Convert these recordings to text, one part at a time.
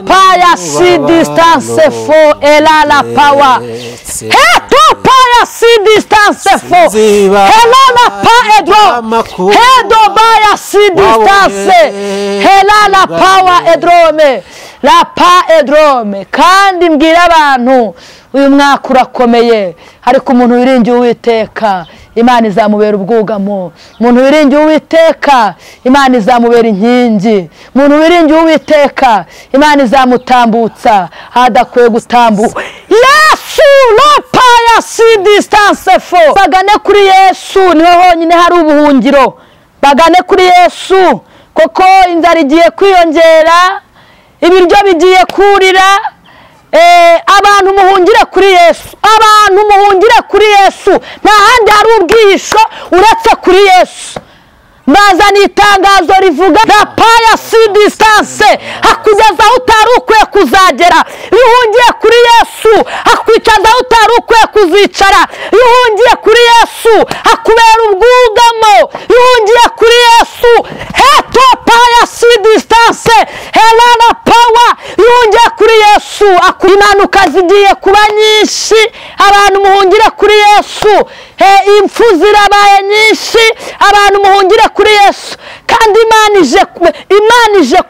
Paya si distance fo ela la power. Heto paya si distance fo ela la pa edro. Hedo baya si distance ela la power edrome. La pa edrome. Kandi mbwira abantu uyu mwaka urakomeye, ariko umuntu wiringiye Uwiteka Imana izamubera ubwugamo. Umuntu wiringiye Uwiteka Imana izamubera inkingi. Umuntu wiringiye Uwiteka Imana izamutambutsa hadakwiye gutambuka. Yesu la paya si distance fo. Bagane kuri Yesu, niho honyine hari ubuhungiro. Bagane kuri Yesu koko inzara igiye kwiyongera, ibiryo bigiye kurira. Abantu muhungire kuri Yesu, abantu muhungire kuri Yesu. Nta handi hari ubwihisho uretse kuri Yesu. Bazana itangazo rivuga la paya si distance, hakugeza aho utari ukwiye kuzagera. Iyo uhungiye kuri Yesu hakwicaza aho utari ukwiye kuzicara. Iyo uhungiye kuri Yesu hakubera ubwugamo. Iyo uhungiye kuri Yesu heto paya si distance hela la power. Iyo uhungiye kuri Yesu impanuka zigiye kuba nyinshi, abantu muhungire kuri Yesu. Impfu zirabaye nyinshi, abantu muhungire kuri Yesu. Kandi Imana ije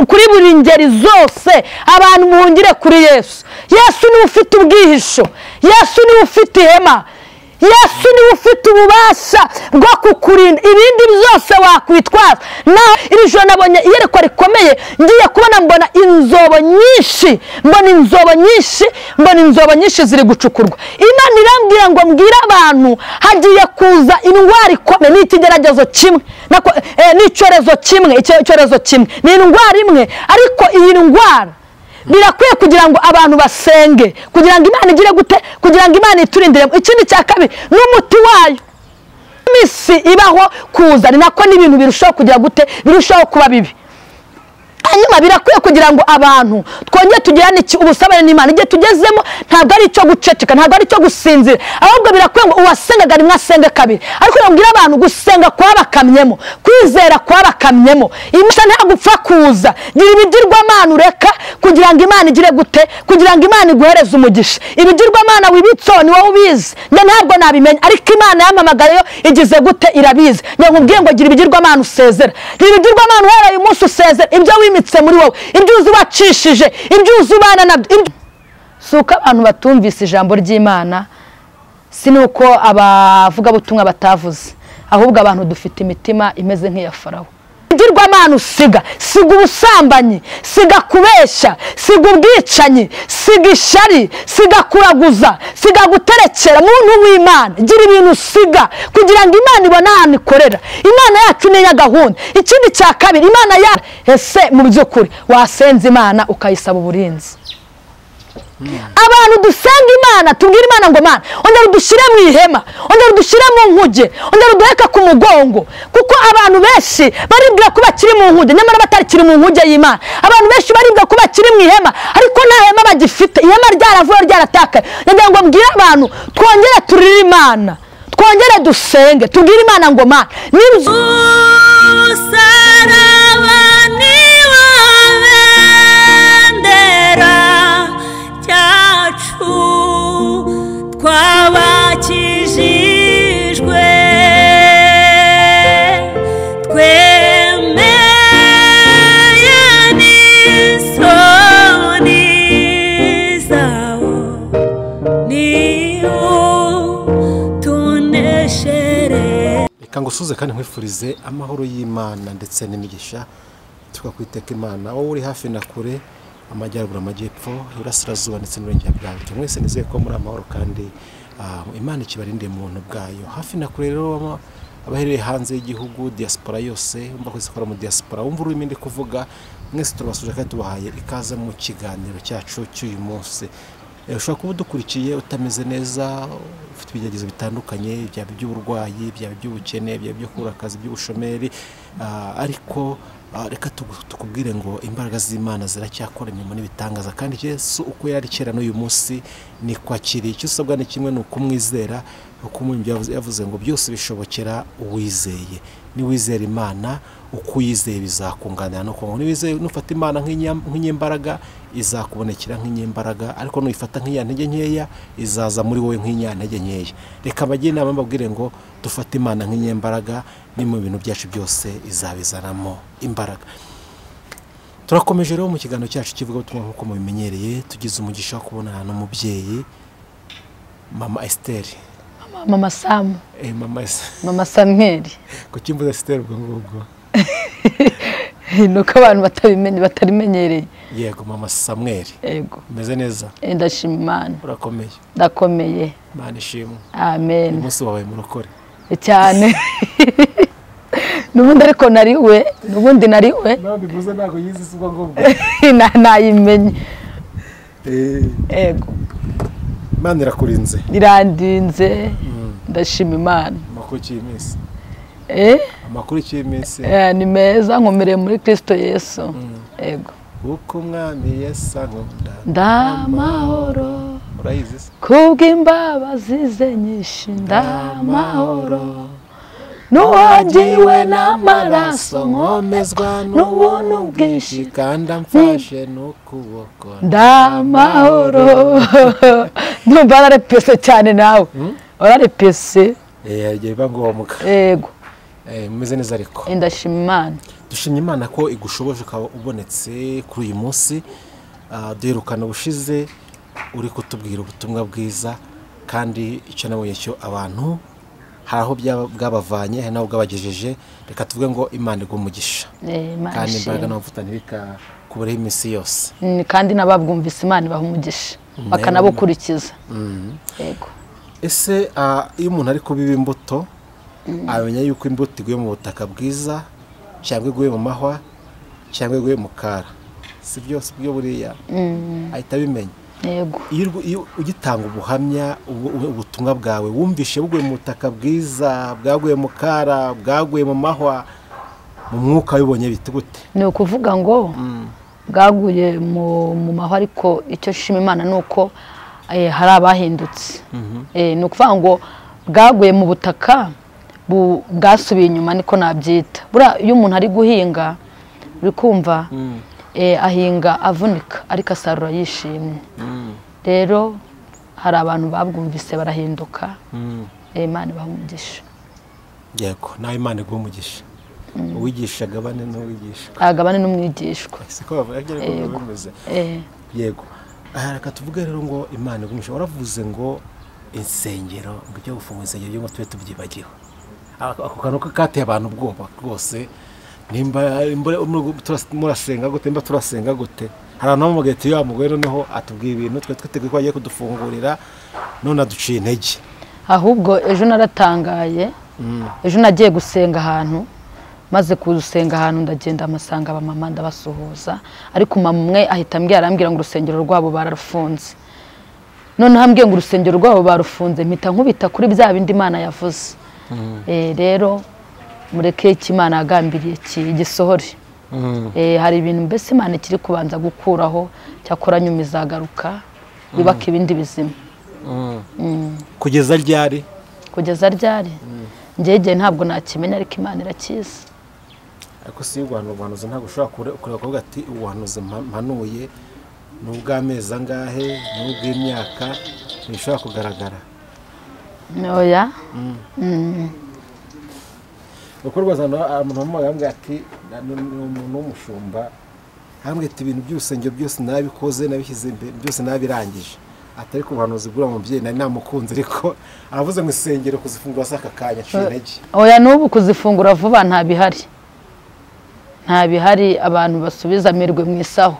kuri buri ngeri zose, abantu muhungire kuri Yesu. Yesu niwe ufite ubwihisho, Yesu niwe ufite ihema, Yesu niwe ufite ububasha bwo kukurinda ibindi byose wakwitwaza. Naho iri joro nabonye iyerekwa rikomeye, ngiye kubona mbona inzobo nyinshi, mbona inzobo nyinshi, mbona inzobo nyinshi ziri gucukurwa. Imana irambwira ngo mbwire abantu hagiye kuza indwara ikomeye. Ni ikigeragezo kimwe, ni icyorezo kimwe, icyorezo kimwe, ni indwara imwe, ariko iyi ndwara birakwiye kugira ngo abantu basenge, kugira ngo Imana igire gute, kugira ngo Imana iturindire. Ikindi cya kabiri n'umuti wayo. Imisi ibaho kuza ni nako n'ibintu birushaho kugira gute, birushaho kuba bibi. Hanyuma birakwiye kugira ngo abantu twongere tugirane ubusabane n'Imana. Igihe tugezemo ntabwo ari icyo guceceka, ntabwo ari icyo gusinzira, ahubwo birakwiye ngo uwasengaga rimwe asenge kabiri. Ariko nabwira abantu gusenga kwabakamyemo, kwizera kwabakamyemo. Imana ntabwo upfa kuza. Gira ibigirwamana ureka kugira ngo Imana igire gute, kugira ngo Imana iguhereze umugisha. Ibigirwamana wibitso ni wowe ubizi, njye ntabwo nabimenya, ariko Imana yampamagayeyo igize gute, irabizi. Njye nkubwiye ngo gira ibigirwamana usezera, gira ibigirwamana uhereye umunsi usezera ibyo wimitse muri wowe, ibyo uzi wacishije, ibyo uzi ubana nabyo. Si uko abantu batumvise ijambo ry'Imana, si nuko abavugabutumwa batavuze, ahubwo abantu dufite imitima imeze nk'iya Farawo. Ibigirwamana usiga, siga ubusambanyi, siga kubeshya, siga ubwicanyi, siga ishyari, siga kuraguza, siga guterekera. Muntu w'Imana gira ibintu usiga kugira ngo Imana ibone ahantu ikorera. Imana yacu ni gahunda. Ikindi cya kabiri, Imana ya ese mu by'ukuri wasenze Imana ukayisaba uburinzi. Abantu dusenga Imana, tubwira Imana ngo Mana ongera udushyire mu ihema, ongera udushyire mu nkuge, ongera uduheke ku mugongo. Kuko abantu benshi baribwira ko bakiri mu nkuge, nyamara batakiri mu nkuge y'Imana. Abantu benshi baribwira ko bakiri mu ihema, ariko nta hema bagifite, ihema ryaravuye ryaratakaye. Ndagira ngo mbwire abantu twongere turire Imana, twongere dusenge, tubwire Imana ngo Mana twabakijijwe twemeye n'isoni zawo, niwo tuneshere. Reka ngusuze kandi nkwifurize amahoro y'Imana ndetse n'imigisha tukakwiteka Imana. Wowe uri hafi na kure, amajyaruguru, amajyepfo, iburasirazuba ndetse n'uburengerazuba bwacyo, mwese nizeye ko muri amahoro kandi Imana ikibarinde mu buntu bwayo. Hafi na kure rero, abaherereye hanze y'igihugu, diaspora yose, umva ko ikora mu diaspora, wumva ururimi ndi kuvuga, mwese turabasuje kandi tubahaye ikaze mu kiganiro cyacu cy'uyu munsi. Ushobora kuba udukurikiye utameze neza, ufite ibigeragezo bitandukanye, byaba iby'uburwayi, byaba iby'ubukene, byaba ibyo kubura akazi, iby'ubushomeri, ariko reka tukubwire ngo imbaraga z'Imana ziracyakora imirimo n'ibitangaza. Kandi Yesu uko yari kera n'uyu munsi ni kwakiriye. Icyo usabwa ni kimwe, ni ukumwizera. Uko yavuze ngo byose bishobokera uwizeye. Niwizera Imana Uko uyizeye bizakunganira no kubaho. Niwizeye nufata Imana nk'inyembaraga izakubonekera nk'inyembaraga, ariko nuyifata nk'inyantege nkeya izaza muri wowe nk'inyantege nkeya. Reka mbagire inama mbabwire ngo dufate Imana nk'inyembaraga, ni mu bintu byacu byose izabizanamo imbaraga. Turakomeje rero mu kiganiro cyacu kivuga ubutumwa nk'uko mubimenyereye. Tugize umugisha wo kubonana n'umubyeyi Mama Esther. Mama Sam. Mama Mama Samuel. Kuki mvuze Esther ubwo ngubwo? Nuko abantu batabimenye batarimenyereye. Yego Mama Samuel. Yego. Umeze neza? Ndashima Imana. Urakomeye? Ndakomeye. Imana ishimwe. Amen. Umunsi wawe murokore. Cyane. Nubundi ariko nariwe, nubundi nariwe. Ntabwo bivuze ntago yize ubwo ngubwo. Nayimenye. Yego. Imana irakurinze. Irandinze. Ndashima Imana. Amakuru y'iminsi. Amakuru y'iminsi. Ni meza, nkomereye muri Kristo Yesu. Yego. Uko Umwami Yesu ankunda ndamahoro. Urayizi se? Kubw'imbabazi ze nyinshi ndamahoro. Nuwagiwe n'amaraso nkomezwa n'ubuntu bwinshi kandi amfashe n'ukuboko ndamahoro. Ndumva wararepese cyane nawe. Wararepese. Biba ngombwa. Yego. Mumeze neza ariko? Ndashima Imana. Dushimye Imana ko igushoboje ukaba ubonetse kuri uyu munsi. Duherukana ubushize uri kutubwira ubutumwa bwiza, kandi icyo nabonye cyo abantu hari aho bwabavanye hari n'aho bwabagejeje. Reka tuvuge ngo Imana iguhe umugisha kandi imbaraga n'amavuta ntibikakubureho iminsi yose. Kandi n'ababwumvise Imana ibaha umugisha bakanabukurikiza. Yego. Ese iyo umuntu ari kubiba imbuto amenya yuko imbuto iguye mu butaka bwiza cyangwa iguye mu mahwa cyangwa iguye mu kara, si byose byo buriya ahita abimenya. Yego. Iyo ugitanga ubuhamya ubutumwa bwawe wumvishe buguye mu butaka bwiza, bwaguye mu kara, bwaguye mu mahwa, mu mwuka wibonye bite gute? Ni ukuvuga ngo bwaguye mu mahwa, ariko icyo nshima Imana ni uko hari abahindutse. Ni ukuvuga ngo bwaguye mu butaka bwasubiye inyuma, niko nabyita. Buriya iyo umuntu ari guhinga uri kumva ahinga avunika ariko asarura yishimye. Rero hari abantu babwumvise barahinduka. Imana ibaha umugisha. Yego, nawe Imana iguhe umugisha. Uwigisha agabane n'uwigishwa. Agabane n'umwigishwa. Siko bavuga ariko bimeze. Yego. Reka tuvuge rero ngo Imana iguhe umugisha. Waravuze ngo insengero, ngo icyo gufunga insengero ngo tube tubyibagiwe. Ako kantu kateye abantu ubwoba rwose. Nimba murasenga gute, nimba turasenga gute? Hari abantu bamubwiye ati ya mugore noneho atubwiye ibintu twe twiteguye ko agiye kudufungurira none aduciye intege. Ahubwo ejo naratangaye. Ejo nagiye gusenga ahantu, maze kusenga ahantu ndagenda amasanga abamama ndabasuhuza, ariko mama umwe ahita ambwira, arambwira ngo urusengero rwabo bararufunze. Noneho ambwiye ngo urusengero rwabo barufunze, mpita nkubita kuri bya bindi Imana yavuze. Rero mureke icyo Imana yagambiriye gisohore. Hari ibintu mbese Imana ikiri kubanza gukuraho, cyakora nyuma izagaruka yubaka ibindi bizima. Kugeza ryari? Kugeza ryari? Njye ntabwo nakimenya, ariko Imana irakizi. Ariko si ubuhanuzi ntabwo ushobora kureba kuvuga ati ubuhanuzi mpanuye ni ubw'amezi angahe, ni ubw'imyaka, ntibishobora kugaragara. Oya. Uko rwose umuntu wamubwira ati ni umuntu w'umushumba, arambwira ati ibintu by'urusengero byose nabikoze, nabishyize imbere, byose nabirangije. Atari ku buhanuzi bw'uriya mubyeyi nari namukunze, ariko aravuze ngo insengero kuzifungura si aka kanya, aciye intege. Oya, n'ubu kuzifungura vuba nta bihari. Nta bihari, abantu basubiza amerwe mu isaho.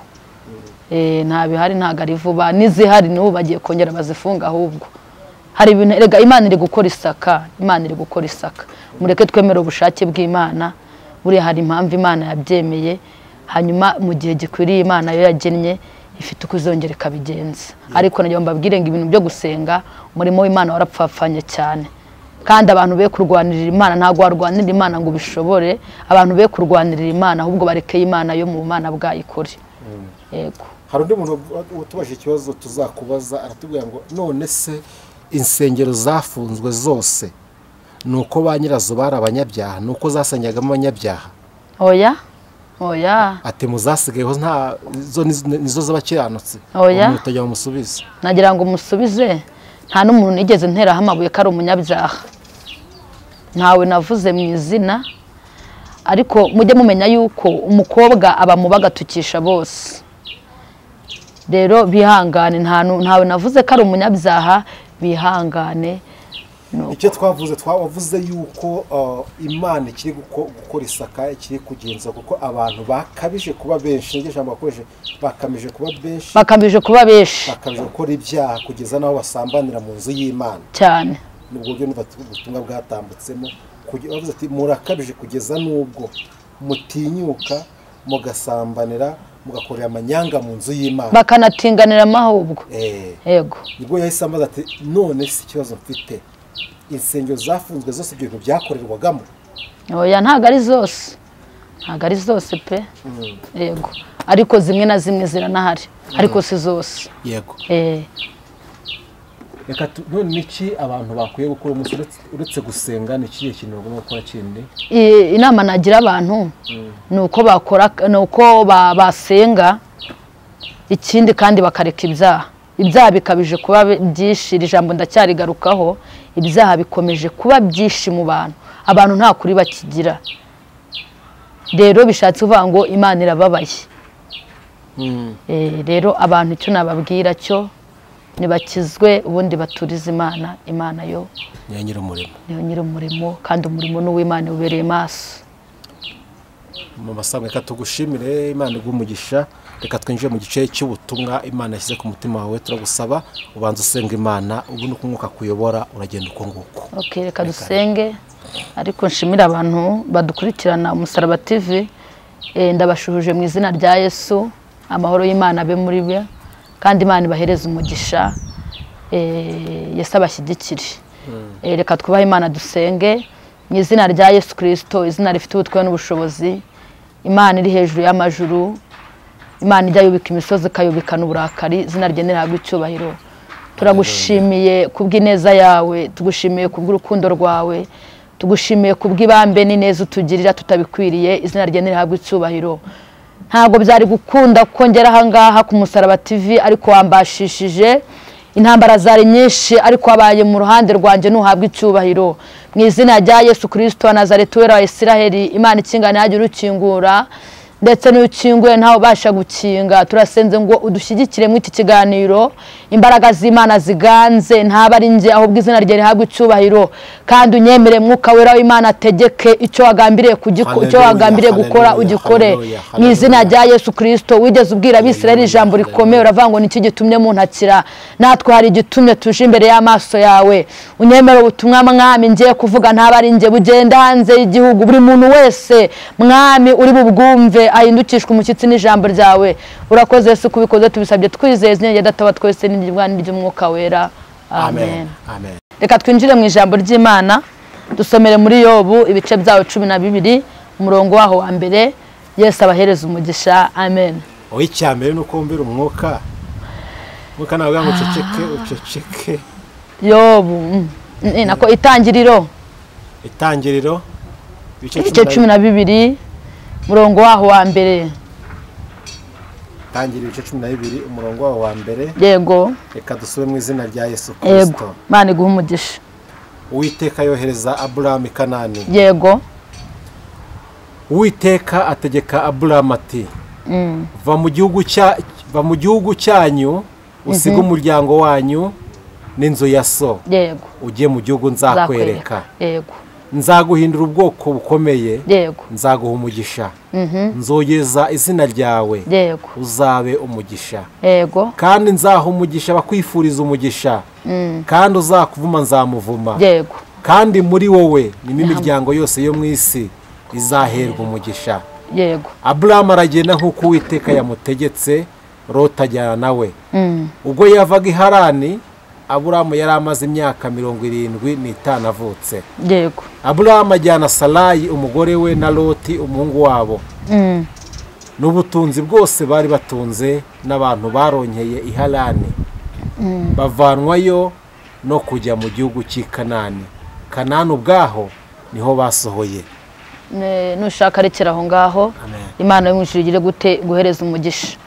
Nta bihari, ntago ari vuba, n'izihari n'ubu bagiye kongera bazifunga ahubwo. Hari ibintu erega Imana iri gukora isaka, Imana iri gukora isaka. Mureke twemere ubushake bw'Imana, buriya hari impamvu Imana yabyemeye, hanyuma mu gihe gikwiriye Imana yo yagennye ifite uko izongera ikabigenza. Ariko nagira mbabwire ngo ibintu byo gusenga umurimo w'Imana warapfapfanye cyane. Kandi abantu be kurwanirira Imana, ntabwo warwanirira Imana ngo ubishobore, abantu be kurwanirira Imana ahubwo bareke Imana yo mu Mana bwayikore. Yego. Hari undi muntu utubajije ikibazo tuzakubaza, aratubwira ngo none se insengero zafunzwe zose nuko ba nyirazo bari abanyabyaha, nuko zasengagamo abanyabyaha? Oya oya, Ati muzasigayeho nta zo nizo z'abakiranutsi. Oya. Umuntu utajya umusubize. Nagira ngo musubize, nta n'umuntu nigeze nteraho amabuye ko ari umunyabyaha, ntawe navuze mu izina, ariko mujye mumenya yuko umukobwa aba mubi agatukisha bose. Rero bihangane, ntawe navuze ko ari umunyabyaha, bihangane. Icyo twavuze, twavuze yuko Imana ikiri gukora isaka, ikiri kugenza, kuko abantu bakabije kuba benshi, niryo jambo bakoresheje, bakamije kuba benshi, bakabije kuba benshi, bakabije gukora ibyaha kugeza n'aho basambanira mu nzu y'Imana cyane. Nubwo buryo ubutumwa bwatambutsemo, bavuze ati murakabije kugeza n'ubwo mutinyuka mugasambanira, mugakorera amanyanga mu nzu y'Imana, bakanatinganira amahubwo. Yego. Nibwo yahise ambaza ati none si ikibazo mfite, insengero zafunzwe zose ibyo bintu byakorerwagamo? Oya, ntabwo ari zose, ntabwo ari zose pe. Yego, ariko zimwe na zimwe ziranahari, ariko si zose. Yego. Reka none niki abantu bakwiye gukora umunsi uretse gusenga, ni ikihe kintu bagomba gukora kindi? Inama nagira abantu ni uko bakora, ni uko basenga, ikindi kandi bakareka ibyaha. Ibyaha bikabije kuba byinshi, iri jambo ndacyarigarukaho, ibyaha bikomeje kuba byinshi mu bantu, abantu nta kuri bakigira. Rero bishatse kuvuga ngo Imana irababaye. Rero abantu icyo nababwira cyo, nibakizwe ubundi baturize Imana, Imana yo niyo nyir'umurimo, niyo nyir'umurimo, kandi umurimo ni uw'Imana ubereye maso. Mama Sam, reka tugushimire, Imana iguhe umugisha. Reka twinjire mu gice cy'ubutumwa Imana yashyize ku mutima wawe. Turagusaba ubanze usenga Imana, ubu uko umwuka kuyobora uragenda uko nguko. Okay, reka dusenge, ariko nshimira abantu badukurikirana Umusaraba TV. Ndabashuhuje mu izina rya Yesu, amahoro y'Imana abe muri bo, kandi Imana ibahereze umugisha, Yesu abashyigikire. Reka twubahe Imana dusenge mu izina rya Yesu Kristo, izina rifite ubutware n'ubushobozi. Imana iri hejuru y'amajuru, Imana ijya yubika imisozi ikayubikana uburakari, izina rye nirihabwe icyubahiro. Turagushimiye kubw'ineza yawe, tugushimiye kubw'urukundo rwawe, tugushimiye kubw'ibambe n'ineza utugirira tutabikwiriye, izina rye nirihabwe icyubahiro. Ntabwo byari gukunda ko ngera aha ngaha ku Musaraba TV, ariko wambashishije. Intambara zari nyinshi, ariko wabaye mu ruhande rwanjye, ntuhabwe icyubahiro. Mu izina rya Yesu Kristo wa Nazareti wera wa Isiraheli, Imana ikingana yagira urukingura, ndetse n'ukinguye ntawe ubasha gukinga. Turasenze ngo udushyigikire muri iki kiganiro, imbaraga z'Imana ziganze, ntaba ari njye ahubwo izina rye rihabwe icyubahiro, kandi unyemere Mwuka Wera w'Imana ategeke icyo wagambiriye icyo wagambiriye gukora ugikore mu izina rya Yesu Kristo. Wigeze ubwira Abisirayeli ijambo rikomeye, uravuga ngo niki gitumye muntakira, natwe hari igitumye tuje imbere y'amaso yawe. Unyemere ubutumwa Mwami ngiye kuvuga, ntaba ari njye, bugenda hanze y'igihugu, buri muntu wese Mwami uri bubwumve ahindukishwe umushyitsi n'ijambo ryawe. Urakoze Yesu kubikoze, tubisabye twizeye izina rya Data wa twese n'Umwana n'iry'Umwuka Wera. Amen. Amen. Reka twinjire mu ijambo ry'Imana, dusomere muri Yobu ibice byawo 12 umurongo waho wa mbere. Yesu abahereza umugisha. Amen. Oya, icyambere nuko wumvira umwuka, umwuka nawe ngo uceceke, uceceke. Yobu nako itangiriro, itangiriro ibice 12 murongo waho wa mbere. Tangira ibice 12 umurongo waho wa mbere. Yego. Reka dusome mu izina rya Yesu Kristo. Yego. Imana iguhe umugisha. Uwiteka yohereza Aburahamu i Kanani. Yego. Uwiteka ategeka Aburahamu ati va mu gihugu cyanyu, usige umuryango wanyu n'inzu ya so. Yego. Ujye mu gihugu nzakwereka. Yego. Nzaguhindura ubwoko bukomeye. Yego. Nzaguha umugisha. Nzogeza izina ryawe. Yego. Uzabe umugisha. Yego. Kandi nzaha umugisha abakwifuriza umugisha. Kandi uzakuvuma nzamuvuma. Yego. Kandi muri wowe nimo imiryango yose yo mu isi izaherwa umugisha. Yego. Aburahamu aragenda nk'uko Uwiteka yamutegetse, Loti ajyana nawe. Ubwo yavaga i Harani, Aburahamu yari amaze imyaka 75 avutse. Yego. Aburahamu ajyana Sarayi umugore we na Loti umuhungu wabo, n'ubutunzi bwose bari batunze n'abantu baronkeye i Harani, bavanwayo no kujya mu gihugu cy'i Kanani. Kanani ubwaho niho basohoye. Nushaka rekera aho ngaho. Imana yo mu ijuru igire gute guhereza umugisha.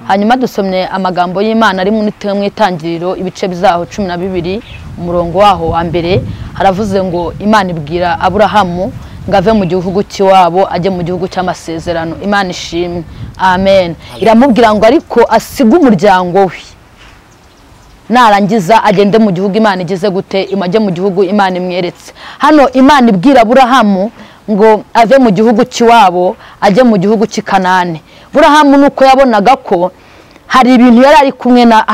Hanyuma dusomye amagambo y'Imana ari mu itangiriro ibice bizaho 12 umurongo waho wa mbere, haravuze ngo Imana ibwira Aburahamu ngo ave mu gihugu cy'iwabo ajye mu gihugu cy'amasezerano. Imana ishimwe, amen. Iramubwira ngo ariko asige umuryango we, narangiza agende mu gihugu Imana igeze gute, imajye mu gihugu Imana imweretse. Hano Imana ibwira Aburahamu ngo ave mu gihugu cy'iwabo ajye mu gihugu cy'i Kanani. Aburahamu nuko yabonaga ko hari ibintu yari ari kumwe na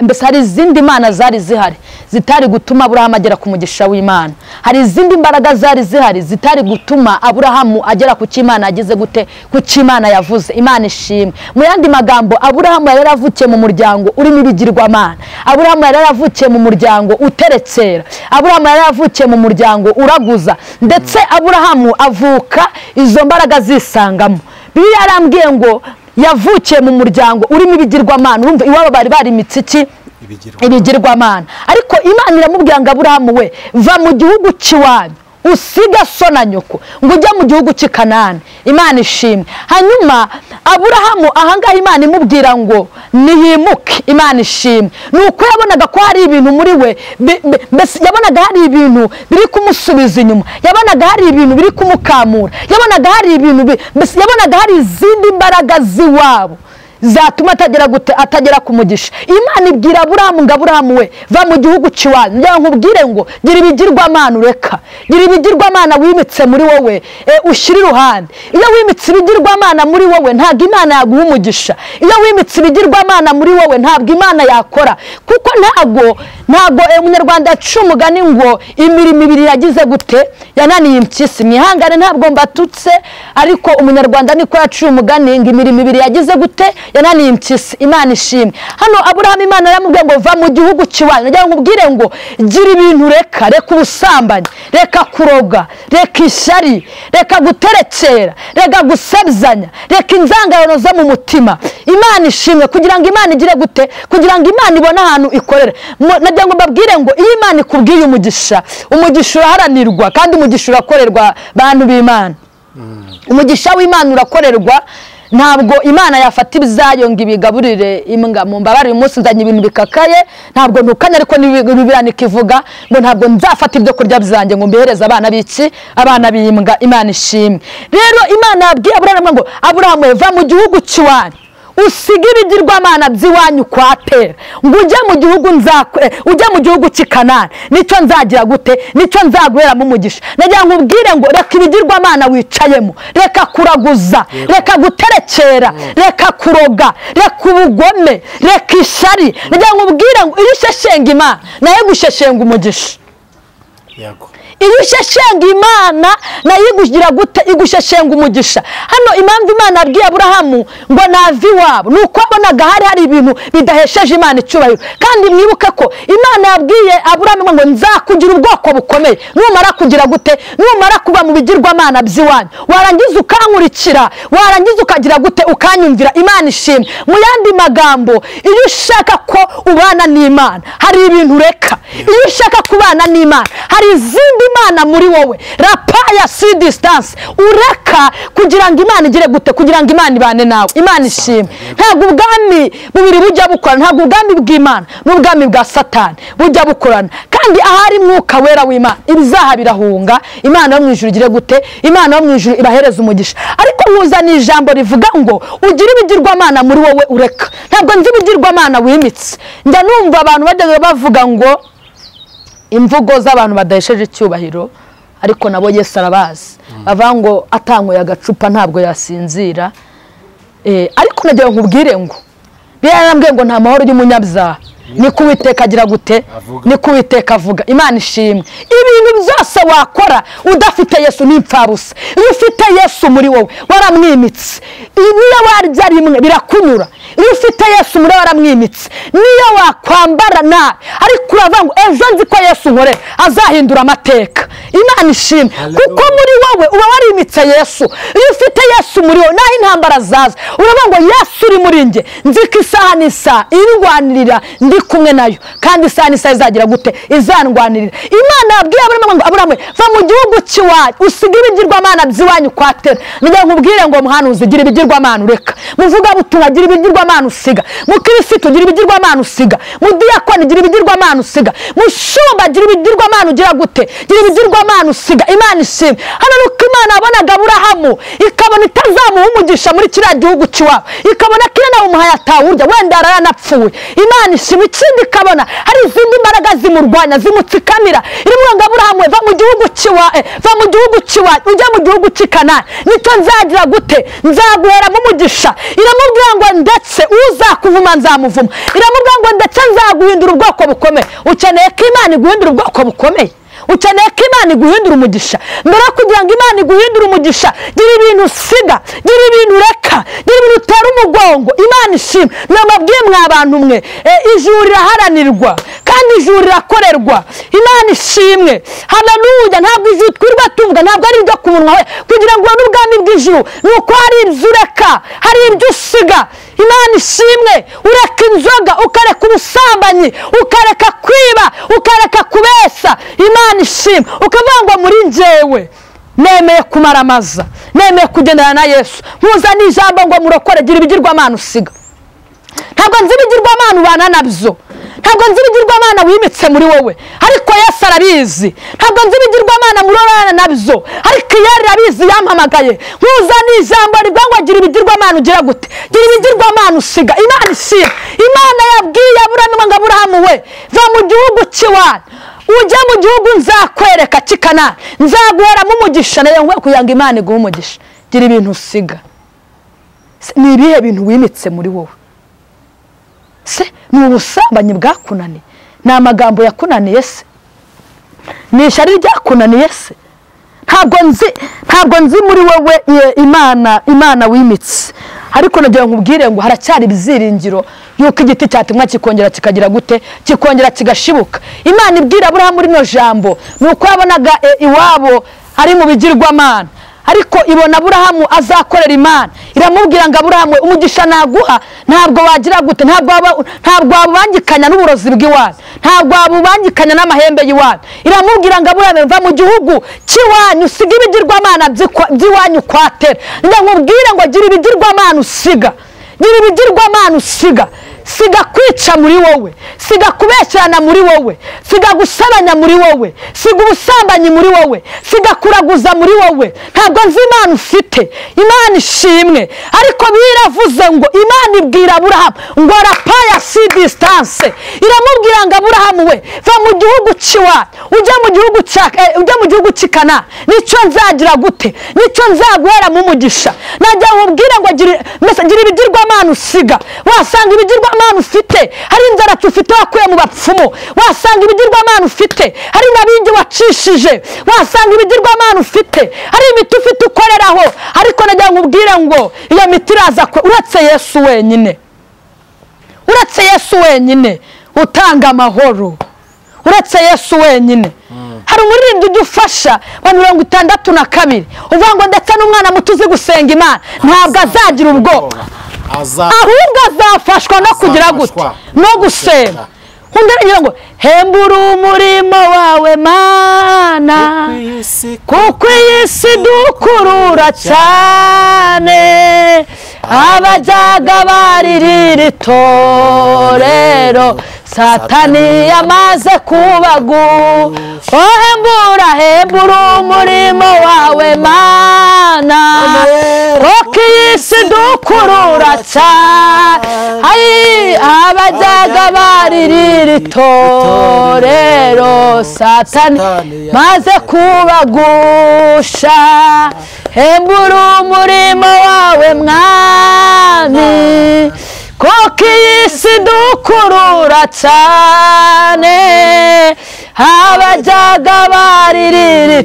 mbese hari izindi mana zari zihari zitari gutuma Aburahamu agera ku mugisha w'Imana. Hari izindi mbaraga zari zihari zitari gutuma Aburahamu agera ku cy'Imana ageze gute, ku cy'Imana yavuze. Imana ishimwe. Mu yandi magambo, Aburahamu yari yaravukiye mu muryango urimo ibigirwamana. Aburahamu yari yaravukiye mu muryango uteretsera. Aburahamu yari yaravukiye mu muryango uraguza. Ndetse Aburahamu avuka izo mbaraga zisangamo. Bibiliya yarambwiye ngo yavukiye mu muryango urimo ibigirwamana. Urumva iwabo bari bari imitsiki ibigirwamana. Ariko Imana iramubwira ngo Aburahamu we, va mu gihugu cy'iwanyu usiga so na nyoko ngo ujye mu gihugu cy'i Kanani. Imana ishimwe. Hanyuma Aburahamu ahangaha Imana imubwira ngo niyimuke. Imana ishimwe. Nuko yabonaga ko hari ibintu muri we, mbese yabonaga hari ibintu biri kumusubiza inyuma, yabonaga hari ibintu biri kumukamura, yabonaga hari ibintu mbese yabonaga hari izindi mbaraga z'iwabo zatuma atagera gute, atagera ku mugisha. Imana ibwira Aburahamu ngo Aburahamu we, va mu gihugu cy'iwanyu. Njya nkubwire ngo gira ibigirwamana ureka, gira ibigirwamana wimitse muri wowe, ushyire iruhande. Iyo wimitse ibigirwamana muri wowe ntabwo Imana yaguha umugisha. Iyo wimitse ibigirwamana muri wowe ntabwo Imana yakora, kuko ntabwo Umunyarwanda yaciye umugani ngo imirimo ibiri yagize gute yananiye impyisi. Mwihangane ntabwo mbatutse, ariko Umunyarwanda niko yaciye umugani ngo imirimo ibiri yagize gute yananiye impyisi. Imana ishimwe. Hano Aburahamu Imana yaramubwiye ngo va mu gihugu cy'iwanyu. Nagira ngo nkubwire ngo gira ibintu reka, reka ubusambanyi, reka kuroga, reka ishyari, reka guterekera, reka gusebzanya, reka inzangano zo mu mutima. Imana ishimwe. Kugira ngo Imana igire gute, kugira ngo Imana ibone ahantu ikorera. Nagira ngo mbabwire ngo iyo Imana ikubwiye umugisha, umugisha uraharanirwa kandi umugisha urakorerwa. Bantu b'Imana, umugisha w'Imana urakorerwa. Ntabwo Imana yafata ibizayo ngo ibigaburire imbwa. Mu mbabare uyu munsi nzanye ibintu bikakaye, ntabwo ntukanye, ariko Bibiliya ikivuga ngo ntabwo nzafata ibyo kurya byanjye ngo mbihereze abana b'iki, abana b'imbwa. Imana ishimwe. Rero Imana yabwiye Aburahamu ngo Aburahamu va mu gihugu cy'iwanyu usige ibigirwamana by'iwanyu kwa Tera, ngo ujye mu gihugu ujye mu gihugu cy'i Kanani, nicyo nzagira gute, nicyo nzaguheramo umugisha. Nagira ngo nkubwire ngo reka ibigirwamana wicayemo, reka kuraguza, reka guterekera, reka kuroga, reka ubugome, reka ishyari. Nagira ngo nkubwire ngo iyo usheshenga Imana nayo igusheshenga umugisha. Iyo usheshenga Imana nayo igugira gute, igusheshenga umugisha. Hano impamvu Imana yabwiye Aburahamu ngo nave iwabo nuko abonaga hari ibintu bidahesheje Imana icyubahiro. Kandi mwibuke ko Imana yabwiye Aburahamu ngo nzakugira ubwoko bukomeye numara kugira gute, numara kuba mu bigirwamana by'iwanyu, warangiza ukankurikira, warangiza ukagira gute, ukanyumvira. Imana ishimwe. Mu yandi magambo, iyo ushaka ko ubana n'Imana hari ibintu ureka. Iyo ushaka kubana n'Imana hari izindi Imana muri wowe, rapaya si distance ureka kugira ngo Imana igire gute, kugira ngo Imana ibane nawe. Imana ishimwe. Ntabwo ubwami bubiri bujya bukorana, ntabwo ubwami bw'Imana n'ubwami bwa Satani bujya bukorana. Kandi ahari mwuka wera w'Imana ibizaha birahunga. Imana yo mu ijuru igire gute, Imana yo mu ijuru ibahereza umugisha. Ariko nkuzaniye ijambo rivuga ngo ugire ibigirwamana muri wowe ureka. Ntabwo nzi ibigirwamana wimitse. Njya numva abantu bajyaga bavuga ngo imvugo z'abantu badahesheje icyubahiro, ariko nabo Yesu arabazi. Bavuga ngo atanyweye agacupa ntabwo yasinzira. Ariko nagira nkubwire ngo birarambwiye ngo nta mahoro y'umunyabyaha, niko Uwiteka agira gute, niko Uwiteka avuga. Imana ishimwe. Ibintu byose wakora udafite Yesu ni impfabusa. Iyo ufite Yesu muri wowe waramwimitse, niyo warya rimwe birakunyura. Iyo ufite Yesu muri wowe waramwimitse, niyo wakwambara nabi ariko uravuga ngo ejo nzi ko Yesu nkorera azahindura amateka. Imana ishimwe. Kuko muri wowe uba warimitse Yesu. Iyo ufite Yesu muri wowe naho intambara zaza uravuga ngo Yesu uri muri njye, nzi ko isaha n'isaha irwanirira ndi Ndi kumwe nayo kandi isaha n'isaha izagira gute? Izandwanirira. Imana yabwiye Aburahamu ngo Aburahamu, va mu gihugu cy'iwanyu usige ibigirwamana by'iwanyu kwa Tera. Ngira nkubwire ngo muhanuzi, gira ibigirwamana ureka. Muvugabutumwa, gira ibigirwamana usiga. Mukirisitu, gira ibigirwamana usiga. Mudiyakoni, gira ibigirwamana usiga. Mushumba, gira ibigirwamana ugira gute? Gira ibigirwamana usiga. Imana ishimwe. Hano nuko Imana yabonaga Aburahamu ikabona itazamuha umugisha muri kiriya gihugu cy'iwabo, ikabona kiriya nawe atawurya, wenda yaranapfuye. Imana ishimwe. Ikindi ikabona hari izindi mbaraga zimurwanya, zimutsikamira. Irimwo ngo Aburahamu, va mu gihugu cy'iwawe, va mu gihugu cy'iwanyu ujya mu gihugu cy'i Kanani, nicyo nzagira gute? Nzaguheramo umugisha. Iramubwira ngo ndetse uzakuvuma nzamuvuma. Iramubwira ngo ndetse nzaguhindura ubwoko bukomeye. Ukeneye ko Imana iguhindura ubwoko bukomeye? Ukeneye ko Imana iguhindura umugisha? Mbere yo kugira ngo Imana iguhindure umugisha, gira ibintu usiga, gira ibintu ureka, gira ibintu utera umugongo. Imana ishimwe. Nababwiye mwa bantu mwe, ijuru riraharanirwa kandi ijuru rirakorerwa. Imana ishimwe. Haleluya. Ntabwo ijuru twirirwa tuvuga, ntabwo ari ibyo ku munwa we. Kugira ngo ubone ubwami bw'ijuru ni uko hari ibyo ureka, hari ibyo usiga. Imana ishimwe. Ureka inzoga, ukareka ubusambanyi, ukareka kwiba, ukareka kubesa. Imana ishimwe. Ukavuga ngo muri njyewe nemeye kumaramaza, nemeye kugendana na Yesu. Nkuzana ijambo ngo murokore, gira ibigirwamana usiga. Ntabwo nzi ibigirwamana ubana nabyo, ntabwo nzi ibigirwamana wimitse muri wowe, ariko Yesu arabizi. Ntabwo nzi ibigirwamana murorana nabyo, ariko iyo arabizi yampamagaye. Nkuzana ijambo rivuga ngo gira ibigirwamana ugira gute? Gira ibigirwamana usiga. Imana ishimwe. Imana yabwiye Aburahamu ngo Aburahamu we, va mu gihugu cy'iwanyu ujya mu gihugu nzakwereka cy'i Kanani, nzaguheramo umugisha. Nayo ngo kugira ngo Imana iguhe umugisha, gira ibintu usiga. Ni ibihe bintu wimitse muri wowe? Se ni ubusambanyi bwakunaniye? Ni amagambo yakunaniye se? Ni ishyari ryakunaniye se? Ntabwo nzi muri wowe Imana wimitse. Ariko nagira ngo nkubwire ngo haracyari ibyiringiro yuko igiti cyatemwa kikongera kikagira gute? Kikongera kigashibuka. Imana ibwira Aburahamu rino jambo nuko yabonaga iwabo ari mu bigirwamana, ariko ibona Aburahamu azakorera Imana. Iramubwira ngo Aburahamu, umugisha naguha ntabwo wagira gute? Ntabwo wabubangikanya n'uburozi bw'iwanyu, ntabwo wabubangikanya n'amahembe y'iwanyu. Iramubwira ngo Aburahamu, va mu gihugu cy'iwanyu usiga ibigirwamana by'iwanyu kwa Tera. Ndamubwira ngo gira ibigirwamana usiga, gira ibigirwamana usiga. Siga kwica muri wowe, siga kubeshyerana muri wowe, siga gusebanya muri wowe, siga ubusambanyi muri wowe, siga kuraguza muri wowe. Ntabwo nzi Imana ufite. Imana ishimwe. Ariko biravuze ngo Imana ibwira Aburahamu ngo arapaya si distance. Iramubwira ngo Aburahamu we, va mu gihugu cy'iwanyu ujya mu gihugu cya ujya mu gihugu cy'i Kanani, nicyo nzagira gute? Nicyo nzaguheramo umugisha. Najya nkubwira ngo gira ibigirwamana usiga. Wasanga ibigirwamana ufite hari inzara ufite wakuye mu bapfumu, wasanga ibigirwamana ufite hari nabindi wacishije, wasanga ibigirwamana ufite hari imiti ufite ukoreraho. Ariko najya nkubwira ngo iyo miti iraza uretse Yesu wenyine, uretse Yesu wenyine utanga amahoro, uretse Yesu wenyine. Hari umuririmbyi udufasha wa 62 uvuga ngo ndetse n'umwana muto uzi gusenga Imana ntabwo azagira ubwoba, ahubwo azafashwa no kugira gute? No gusenga. Undi aragira ngo hembura umurimo wawe Mana, kuko iyi si dukurura cyane, abajyaga baririra itorero Satani yamaze kubagu. Oh, hembura, hembura umurimo wawe Mana, kuko iyi si dukurura cyane, abajyaga baririra itorero Satani maze kubagusha. Hembura umurimo wawe Mwami, kuko iyi si dukurura cyane, abajyaga baririra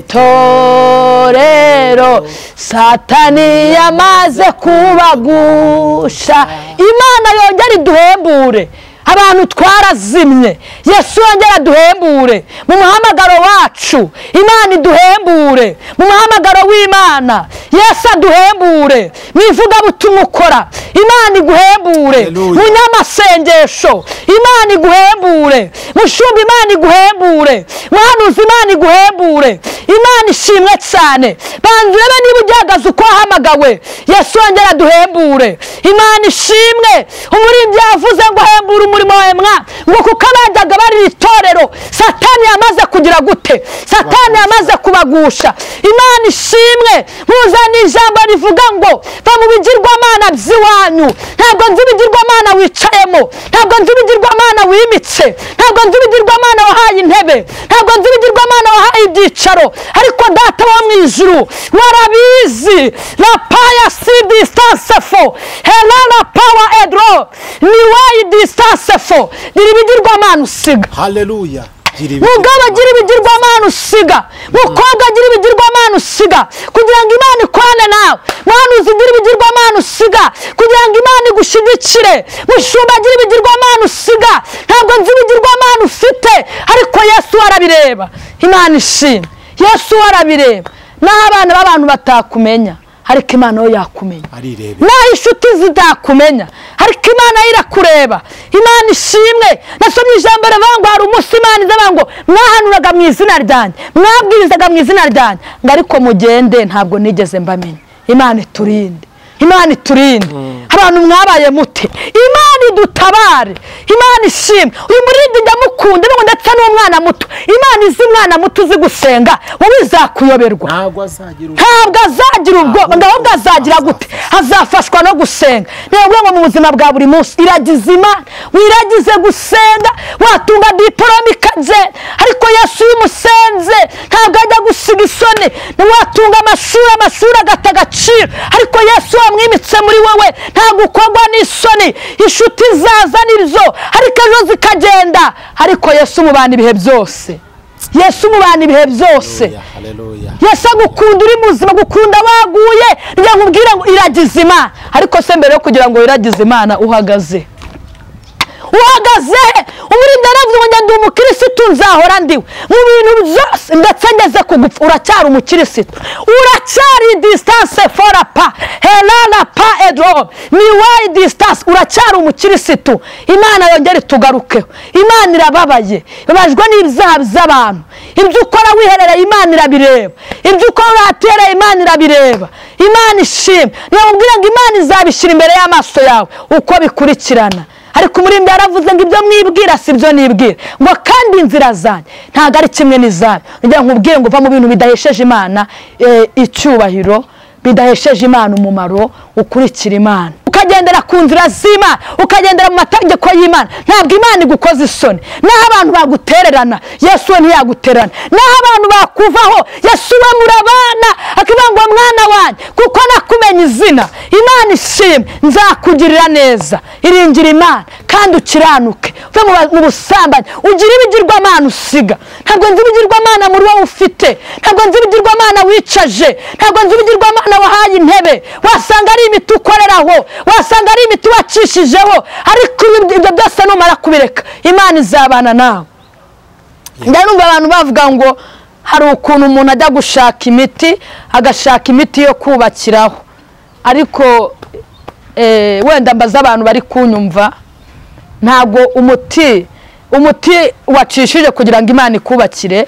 itorero Satani yamaze kubagusha. Imana yongera iduhembure. Abantu twarazimye, Yesu yongera aduhembure mu muhamagaro wacu. Imana iduhembure mu muhamagaro w'Imana. Yesu aduhembure mu ivugabutumwa ukora. Imana iguhembure mu nyamasengesho. masengesho, Imana iguhembure. Mushumba, Imana iguhembure. Muhanuzi, Imana iguhembure. Imana ishimwe cyane. Banza urebe niba ugihagaze uko wahamagawe. Yesu yongera aduhembure. Imana ishimwe. Umuririmbyi yavuze ngo hembura umurimo wawe mwa, ngo kuko abajyaga bari itorero Satani yamaze kugira gute? Satani yamaze kubagusha. Imana ishimwe. Muzana ijambo rivuga ngo va mu bigirwamana by'iwanyu. Ntabwo nzi ibigirwamana wicayemo, ntabwo nzi ibigirwamana wimitse, ntabwo nzi ibigirwamana wahaye intebe, ntabwo nzi ibigirwamana wahaye ibyicaro, ariko Data wo mu ijuru warabizi. La paya si distance fo hela la power edro ni wayi distance fo. Gira ibigirwamana usiga. Haleluya. Mugabo agira ibigirwamana usiga, mukobwa agira ibigirwamana usiga, kugira ngo Imana ikwane nawe. Muhanuzi agira ibigirwamana usiga, kugira ngo Imana igushyigikire. Mushumba agira ibigirwamana usiga. Ntabwo nzi ibigirwamana ufite, ariko Yesu arabireba. Imana ishimwe. Yesu arabireba. Naho abana b'abantu batakumenya, ariko Imana yo yakumenya. Naho inshuti zitakumenya, ariko Imana yo irakureba. Imana ishimwe. Nasomye ijambo rivuga ngo hari umunsi Imana izavuga ngo mwahanuraga mu izina ryanjye, mwabwirizaga mu izina ryanjye, ngo ariko mugende ntabwo nigeze mbamenya. Imana iturinde. Imana iturinde. Abantu mwabaye mute? Imana idutabare. Imana ishimwe. Uyu murindi ndamukunda ndetse n'umwana muto. Imana izi umwana muto uzi gusenga, wowe izakuyoberwa. Ntabwo azagira ubwoba, ahubwo azagira gute? Azafashwa no gusenga. Niyo ngo mu buzima bwa buri munsi iragize Imana, wiragize gusenga, watunga diporome ikagenda, ariko Yesu iyo umusenze ntabwo ajya gusiga isoni. Watunga amashuri, amashuri agata agaciro, ariko Yesu wamwimitse muri wowe ntabwo ukorwa n'isoni. Inshuti zaza nizo, ariko ejo zikagenda, ariko Yesu mubana ibihe byose. Yesu mubana ibihe byose. Yesu agukunda uri muzima, gukunda waguye. Njya nkubwira ngo iragize Imana, ariko se mbere yo kugira ngo iragize Imana uhagaze uhagaze. Umurindi yaravuze ngo ndi umukirisitu nzahora ndiwe mu bintu byose, ndetse ngeze kugupfa. Uracyari umukirisitu, uracyari distance for a pa helala pa edro ni why distance. Uracyari umukirisitu. Imana yongere tugarukeho. Imana irababaye, ibabajwe n'ibyaha by'abantu. Ibyo ukora wiherereye Imana irabireba, ibyo ukora uratereye Imana irabireba. Imana ishimwe. Niyo nkubwira ngo Imana izabishyira imbere y'amaso yawe uko bikurikirana. Ariko umurindi yaravuze ngo ibyo mwibwira si byo nibwira, ngo kandi inzira zanjye ntabwo ari kimwe n'izanyu. Njya nkubwire ngo va mu bintu bidahesheje Imana icyubahiro, bidahesheje Imana umumaro, ukurikira Imana, ukagendera ku nzira z'Imana, ukagendera mu mategeko y'Imana. Ntabwo Imana igukoza isoni. Naho abantu bagutererana, Yesu we ntiyagutererana. Naho abantu bakuvaho, Yesu we murabana, akavuga ngo mwana wanjye kuko nakumenye izina. Imana ishimwe, nzakugirira neza. Iringira Imana kandi ukiranuke, uve mu busambanyi, ugire ibigirwamana usiga. Ntabwo nzi ibigirwamana muri wowe ufite, ntabwo nzi ibigirwamana wicaje, ntabwo nzi ibigirwamana wahaye intebe. Wasanga ari imiti ukoreraho, wasanga ari imiti wacishijeho, ariko ibyo byose numara kubireka Imana izabana nawe. Ndarumva abantu bavuga ngo hari ukuntu umuntu ajya gushaka imiti, agashaka imiti yo kubakiraho, ariko wenda mbaza abantu bari kunyumva, ntabwo umuti wacishije kugira ngo Imana ikubakire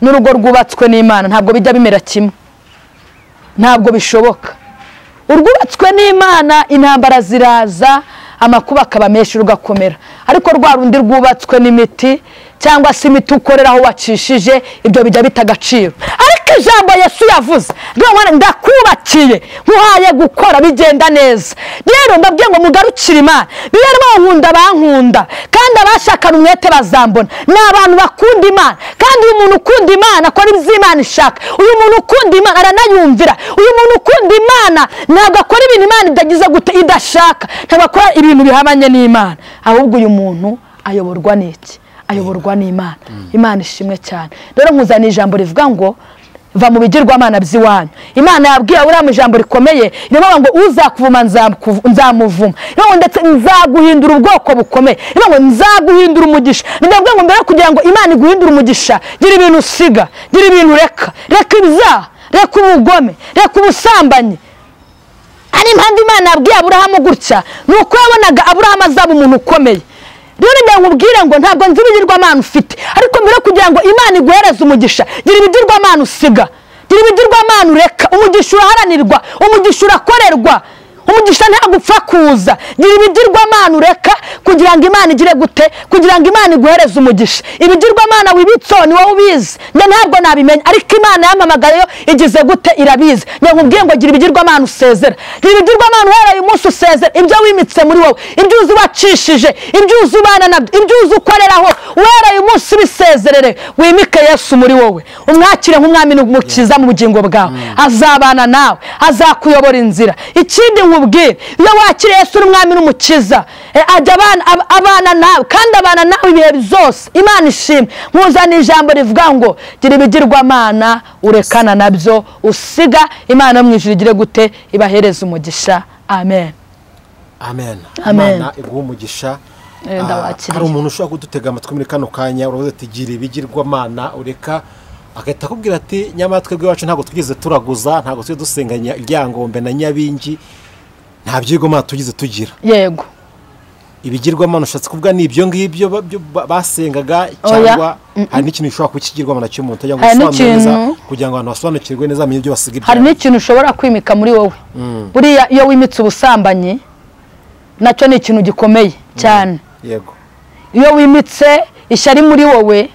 n'urugo rwubatswe n'Imana ntabwo bijya bimera kimwe, ntabwo bishoboka. Urwubatswe n'Imana intambara ziraza, amakuba akaba menshi, rugakomera, ariko rwa rundi rwubatswe n'imiti cyangwa se imiti ukoreraho wacishije, ibyo bijya bita agaciro. Ariko ijambo Yesu yavuze ndakubakiye nkuhaye gukora bigenda neza. Rero mbabwiye ngo mugarukire Imana. Rero bankunda bankunda, kandi abashakana umwete bazambona. Ni abantu bakunda Imana, kandi uyu muntu ukunda Imana akora ibyo Imana ishaka. Uyu muntu ukunda Imana aranayumvira. Uyu muntu ukunda Imana ntabwo akora ibintu Imana idagize gute idashaka, ntabwo akora ibintu bihabanye n'Imana, ahubwo uyu muntu ayoborwa n'iki? Ayoborwa n'Imana. Imana ishimwe cyane. Rero nkuzaniye ijambo rivuga ngo va mu bigirwamana by'iwanyu. Imana yabwiye Aburahamu ijambo rikomeye, rivuga ngo uzakuvuma nzamuvuma, rivuga ndetse nzaguhindura ubwoko bukomeye, rivuga ngo nzaguhindura umugisha. Ndavuga ngo mbere kugira ngo Imana iguhindure umugisha, gira ibintu usiga, gira ibintu reka, reka ibyaha, reka ubugome, reka ubusambanyi. Ari impamvu Imana yabwiye Aburahamu gutya, ni uko yabonaga Aburahamu azaba umuntu ukomeye. Rero njya nkubwire ngo ntabwo nzi ibigirwamana ufite, ariko mbere kugira ngo Imana iguhereze umugisha, gira ibigirwamana usiga, gira ibigirwamana ureka. Umugisha uraharanirwa, umugisha urakorerwa, umugisha ntabwo upfa kuza. Gira ibigirwamana ureka kugira ngo Imana igire gute, kugira ngo Imana iguhereze umugisha. Ibigirwamana wibitso ni wowe ubizi, njye ntabwo nabimenya, ariko Imana yampamagayeyo igize gute, irabizi. Njye nkubwiye ngo gira ibigirwamana usezera, gira ibigirwamana uhereye umunsi usezera, ibyo wimitse muri wowe, ibyo uzi wacishije, ibyo uzi ubana nabyo, ibyo uzi ukoreraho, uhereye umunsi bisezerere, wimike Yesu muri wowe, umwakire nk'umwami n'umukiza mu bugingo bwawe. Azabana nawe, azakuyobora inzira. Ikindi nkubwire, iyo wakiriye Yesu umwami n'umukiza, ajya abana nawe, kandi abana nawe ibihe byose. Imana ishimwe. Nkuzana ijambo rivuga ngo gira ibigirwamana urekana nabyo usiga, Imana mu ijuru igire gute, ibahereze umugisha. Amen. Amen. Imana iguhe umugisha. Hari umuntu ushobora kudutega amatwi muri kano kanya, uravuze ati gira ibigirwamana ureka, agahita akubwira ati nyamara twebwe iwacu ntabwo twigeze turaguza, ntabwo tujye dusenganya Ryangombe na Nyabingi, nta byigomana tugize tugira. Yego. Ibigirwamana ushatse kuvuga ni ibyo ngibyo basengaga, cyangwa hari n'ikintu ushobora kukigirwamana cy'umuntu cyangwa usobanure neza kugira ngo abantu basobanukirwe neza bamenye ibyo basiga ibyo. Hari n'ikintu ushobora kwimika muri wowe. Buriya iyo wimitse ubusambanyi nacyo ni ikintu gikomeye cyane. Yego. Iyo wimitse ishyari muri wowe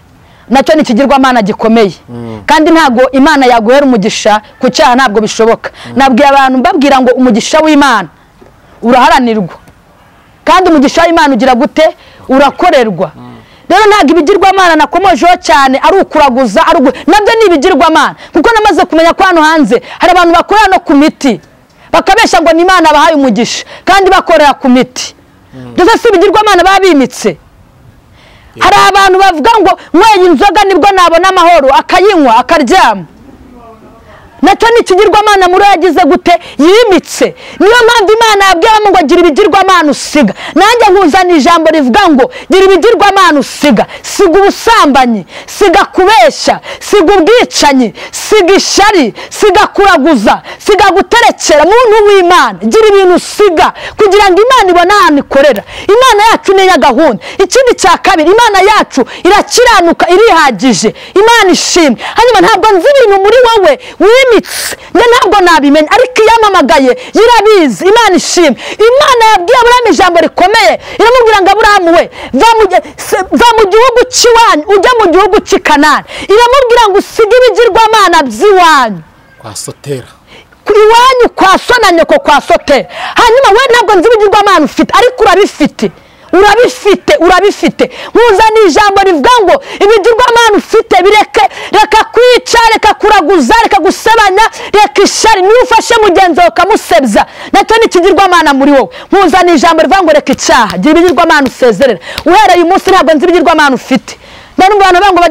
nacyo ni ikigirwamana gikomeye. Kandi ntabwo Imana yaguhera umugisha ku cyaha, ntabwo bishoboka. Nabwiye abantu mbabwira ngo umugisha w'Imana uraharanirwa, kandi umugisha w'Imana ugira gute, urakorerwa. Rero ntabwo ibigirwamana nakomojeho cyane ari ukuraguza, ari nabyo ni ibigirwamana, kuko namaze kumenya ko hano hanze hari abantu bakorera no ku miti, bakabesha ngo ni Imana bahaye umugisha kandi bakorera ku miti. Byose si ibigirwamana babimitse. Hari abantu bavuga ngo nyweye inzoga nibwo nabona amahoro, akayinywa akaryama. Nacyo ni ikigirwamana muri yagize gute, yimitse. Niyo mpamvu Imana yabwiye ngo gira ibigirwamana usiga. Nanjye nkuzana ijambo rivuga ngo gira ibigirwamana usiga. Siga ubusambanyi, siga kubeshya, siga ubwicanyi, siga ishyari, siga kuraguza, siga guterekera. Muntu w'Imana, gira ibintu usiga kugira ngo Imana ibone ahantu ikorera. Imana yacu ni gahunda. Ikindi cya kabiri, Imana yacu irakiranuka, irihagije. Imana ishimwe. Hanyuma ntabwo nzi ibintu muri wowe njye ntabwo nabimenya, ariko iyamamagaye irabizi. Imana ishimwe. Imana yabwiye Aburahamu ijambo rikomeye, iramubwira ngo Aburahamu we, va mu gihugu cy'iwanyu ujya mu gihugu cy'i Kanani. Iramubwira ngo usige ibigirwamana by'iwanyu kwa Sotera, iwanyu kwa so na nyoko kwa Sotera. Hanyuma we ntabwo nzi ibigirwamana ufite, ariko urabifite, urabifite, urabifite. Nkuzana ijambo rivuga ngo ibigirwamana ufite bireke, reka kwica, reka kuraguza, reka gusebanya, reka ishyari. Niba ufashe mugenzi wawe ukamusebya, nacyo ni ikigirwamana muri wowe. Nkuzana ijambo rivuga ngo reka icyaha, gira ibigirwamana usezerera. Uhereye umunsi ntabwo nzi ibigirwamana ufite. None abantu ngo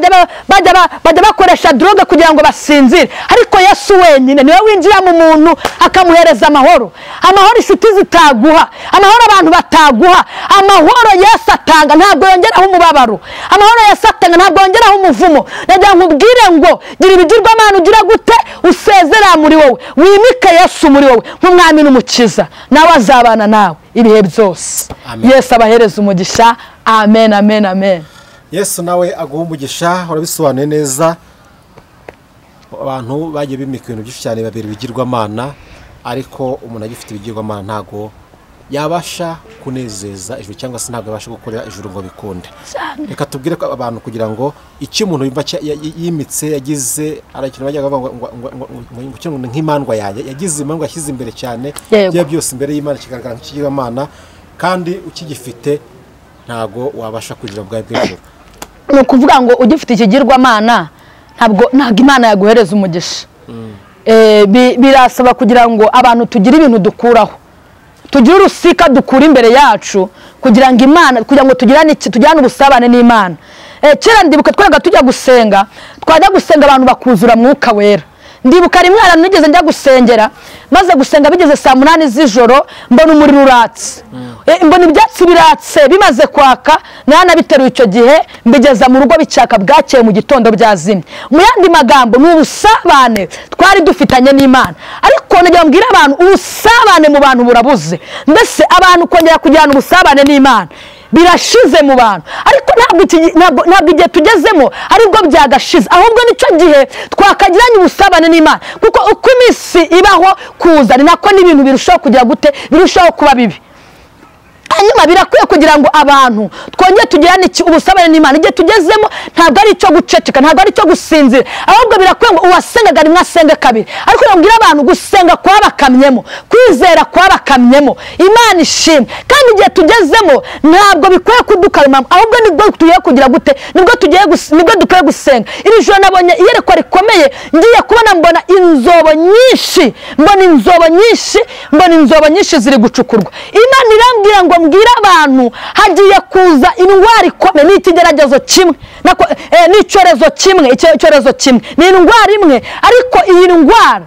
bajya bakoresha droge kugira ngo basinzire, ariko Yesu wenyine niwe winjira mu muntu akamuhereza amahoro. Amahoro inshuti zitaguha, amahoro abantu bataguha, amahoro Yesu atanga ntabwo yongeraho umubabaro, amahoro Yesu atanga ntabwo yongeraho umuvumo. Nagira nkubwire ngo gira ibigirwamana ugira gute, usezera muri wowe, wimike Yesu muri wowe nk'umwami n'umukiza, nawe azabana nawe ibihe byose. Yesu abahereza umugisha. Amen, amen, amen. Yesu nawe aguha umugisha. Urabisobanuye neza. Abantu bagiye bimika ibintu byinshi cyane babiri ibigirwamana, ariko umuntu agifite ibigirwamana ntago yabasha kunezeza ijuru, cyangwa se ntabwo yabasha gukorera ijuru ngo bikunde. Reka tubwire ko abantu kugira ngo icyo umuntu yumva yimitse yagize, arakintu bajya bavuga ngo nk'imandwa yanjye yagize, imandwa yashyize imbere cyane, bya byose imbere y'Imana kigaragara nk'ikigirwamana, kandi ukigifite ntago wabasha kugira ubwawe bw'ijuru. Ni ukuvuga ngo ugifite ikigirwamana ntabwo Imana yaguhereza umugisha. Birasaba kugira ngo abantu tugire ibintu dukuraho, tugire urusika dukura imbere yacu kugira ngo Imana, kugira ngo tugirane ubusabane n'Imana. Kera ndibuka twaga tujya gusenga, twajya gusenga abantu bakuzura mwuka wera. Ndibuka rimwe ahantu nigeze njya gusengera, maze gusenga bigeze saa 8 z'ijoro, mbona umuriro uratse, mbona ibyatsi biratse bimaze kwaka. Nanabiteruye icyo gihe mbigeza mu rugo bicaka, bwakeye mu gitondo byazimye. Mu yandi magambo ni ubusabane twari dufitanye n'Imana. Ariko nagira mbwira abantu, ubusabane mu bantu burabuze. Mbese abantu kongera kugirana ubusabane n'Imana Birashize mu bantu, ariko ntabwo igihe tugezemo aribwo byagashize, ahubwo nicyo gihe twakagiranye ubusabane n'Imana, kuko uko iminsi ibaho kuza ni nako n'ibintu birushaho kugira gute, birushaho kuba bibi. Hanyuma birakwiye kugira ngo abantu twongere tugirane ubusabane n'Imana. Igihe tugezemo ntabwo ari icyo guceceka, ntabwo ari icyo gusinzira, ahubwo birakwiye ngo uwasengaga rimwe asenge kabiri. Ariko nabwira abantu gusenga kwabakamyemo, kwizera kwabakamyemo, Imana ishimwe. Kandi igihe tugezemo ntabwo bikwiye kudukaruma, ahubwo nibwo tugiye kugira gute, nibwo tugiye nibwo dukwiye gusenga. Iri joro nabonye iyerekwa rikomeye, ngiye kubona mbona inzobo nyinshi, mbona inzobo nyinshi, mbona inzobo nyinshi ziri gucukurwa. Imana irambwira ngo mbwira abantu hagiye kuza indwara ikomeye, ni ikigeragezo kimwe, ni icyorezo kimwe, icyorezo kimwe, ni indwara imwe. Ariko iyi ndwara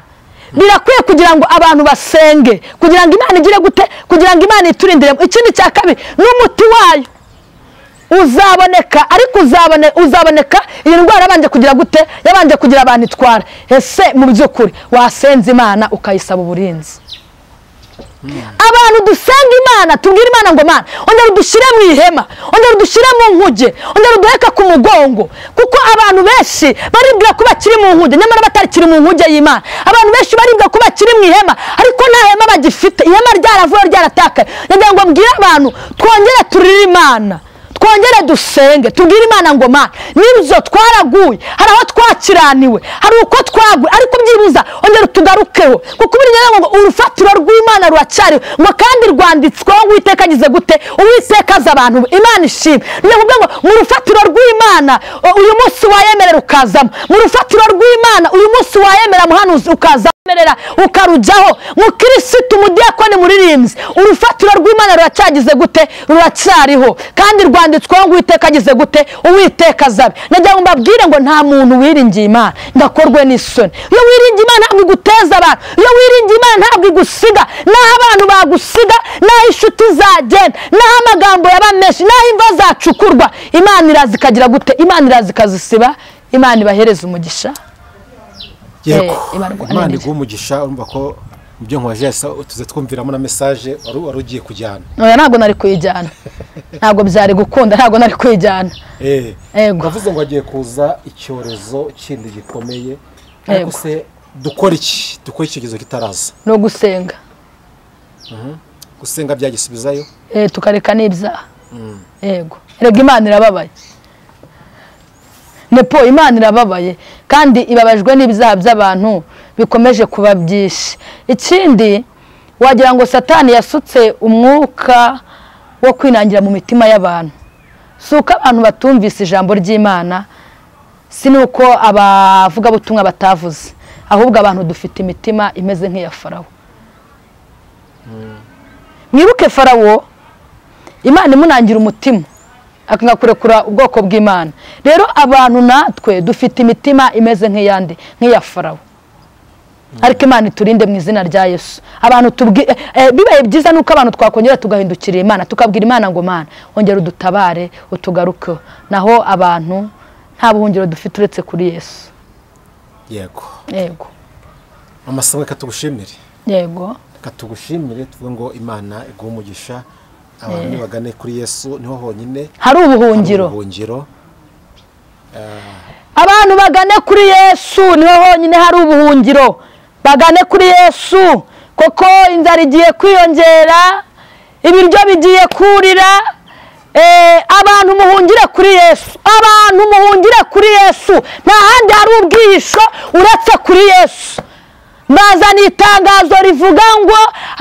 birakwiye kugira ngo abantu basenge, kugira ngo Imana igire gute, kugira ngo Imana iturindire. Ikindi cya kabiri n'umuti wayo uzaboneka, ariko uzaboneka iyi ndwara yabanje kugira gute, yabanje kugira abantu itwara. Ese mu by'ukuri wasenze Imana ukayisaba uburinzi? Abantu dusenga Imana, tubwira Imana ngo Mana ongera udushyire mu ihema, ongera udushyire mu nkuge, ongera uduheke ku mugongo, kuko abantu benshi baribwira ko bakiri mu nkuge nyamara batakiri mu nkuge y'Imana. Abantu benshi baribwira ko bakiri mu ihema ariko nta hema bagifite, ihema ryaravuye ryaratakaye. Ndagira ngo mbwire abantu twongere turire Imana, twongere dusenge, tubwire Imana ngo Mana nibyo twaraguye, hari aho twakiraniwe, hari uko twaguye, ariko byibuza ongera tugarukeho, kuko buri ngo urufatiro rw'Imana ruracyariho, ngo kandi rwanditsweho Uwiteka agize gute, Uwiteka aza abantu. Imana ishimwe. Niyo kuvuga ngo mu rufatiro rw'Imana uyu munsi wayemerera ukazamo, mu rufatiro rw'Imana uyu munsi wayemera muhanuzi ukazamo, ukarujyaho mukirisitu, mudiyakoni, muririmbyi, urufatiro rw'Imana ruracyagize gute, ruracyariho, kandi rwanditsweho ngo Uwiteka agize gute, Uwiteka azabe. Nagira ngo mbabwire ngo nta muntu wiringiye Imana ndakorwe n'isoni. Iyo wiringiye Imana ntabwo iguteza abantu, iyo wiringiye Imana ntabwo igusiga, naho abantu bagusiga, naho inshuti zagenda, naho amagambo yaba menshi, naho imva zacukurwa, Imana iraza ikagira gute, Imana iraza ikazisiba. Imana ibahereza umugisha. Yego, Imana iguha umugisha. Urumva ko mu byo nkubaje tuze twumviramo na message wari ugiye kujyana. Oya ntabwo nari kuyijyana, ntabwo byari gukunda, ntabwo nari kuyijyana. Uravuze ngo hagiye kuza icyorezo kindi gikomeye, ariko se dukora iki? Dukora icyorezo kitaraza? No gusenga. Gusenga byagisubizayo? Tukareka n'ibyaha. Yego, erega Imana irababaye. Nepo Imana irababaye kandi ibabajwe n'ibyaha by'abantu bikomeje kuba byinshi. Ikindi wagira ngo Satani yasutse umwuka wo kwinangira mu mitima y'abantu. Si uko abantu batumvise ijambo ry'Imana, si nuko abavuga butumwa batavuze, ahubwo abantu dufite imitima imeze nk'iya Farawo. Mwibuke Farawo, Imana imunangira umutima akanga kurekura ubwoko bw'Imana. Rero abantu natwe dufite imitima imeze nk'iyandi, nk'iya Farawo. Ariko Imana iturinde mu izina rya Yesu. Abantu bibaye byiza nuko abantu twakongera tugahindukira Imana, tukabwira Imana ngo Mana ongera udutabare, utugaruke. Naho abantu nta buhungiro dufite uretse kuri Yesu. Yego. Yego. Amasomo katugushimire. Yego. Katugushimire tuvuge ngo Imana iguhe umugisha. Abantu bagane kuri Yesu niho honyine hari ubuhungiro. Abantu bagane kuri Yesu niho honyine hari ubuhungiro. Bagane kuri Yesu koko inzara igiye kwiyongera, ibiryo bigiye kurira. Abantu muhungire kuri Yesu, abantu muhungire kuri Yesu, nta handi hari ubwihisho uretse kuri Yesu. Bazana itangazo rivuga ngo